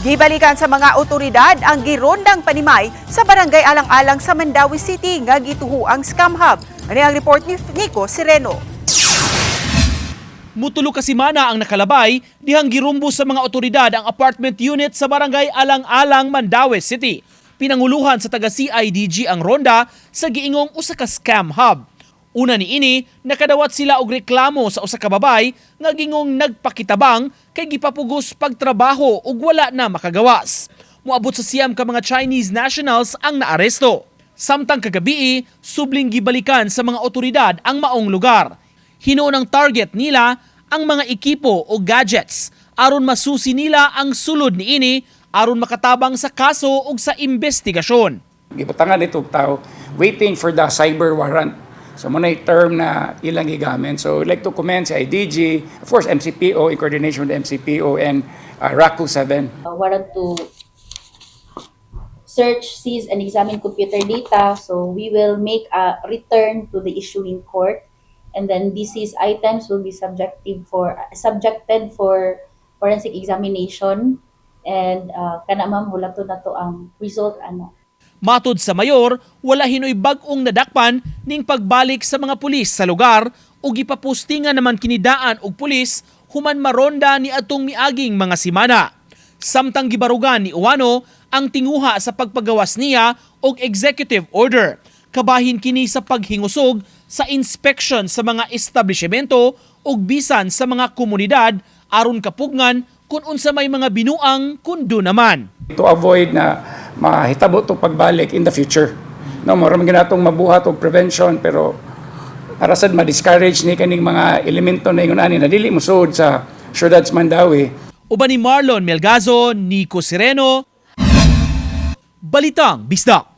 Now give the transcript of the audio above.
Gibalikan sa mga otoridad ang girondang panimay sa Barangay Alang-Alang sa Mandaue City nga gituho ang scam hub. Ani ang report ni Nico Sereno. Mutulo ka semana ang nakalabay dihang girumbo sa mga otoridad ang apartment unit sa Barangay Alang-Alang, Mandaue City. Pinanguluhan sa taga CIDG ang ronda sa giingong usa ka scam hub. Una niini, nakadawat sila og reklamo sa usa ka babay nga gingong nagpakitabang kay gipapugos pagtrabaho ug wala na makagawas. Moabot sa 9 ka mga Chinese nationals ang naaresto. Samtang kagabii, subling gibalikan sa mga otoridad ang maong lugar. Hinuon ang target nila ang mga ekipo o gadgets aron masusi nila ang sulod niini aron makatabang sa kaso ug sa investigasyon. Gibutangan ito og tao waiting for the cyber warrant. So mao na term na ilang gigamit. So we'd like to commend si IDG, of course MCPO in coordination with the MCPO and RACU 7. Warrant to search, seize, and examine computer data. So we will make a return to the issuing court, and then these seized items will be subjected for forensic examination. And kana, ma'am, hulaton nato ang result ana. Matod sa mayor, wala hinoy bag-ong nadakpan ning pagbalik sa mga pulis sa lugar ug gipapostingan naman kini daan og pulis human maronda ni atong miaging mga simana. Samtang gibarugan ni Uwano ang tinguha sa pagpagawas niya og executive order. Kabahin kini sa paghingusog sa inspection sa mga establishmento ug bisan sa mga komunidad aron kapugngan kung unsa may mga binuang kundo naman. To avoid na mahitabo to pagbalik in the future. No, mao man ginatong mabuhat og prevention, pero para sad ma-discourage ni kaning mga elemento na ingon ani na dili mosuod sa syudad sa Mandaue. Uban ni Marlon Melgazo, Nico Sereno, Balitang Bisdak.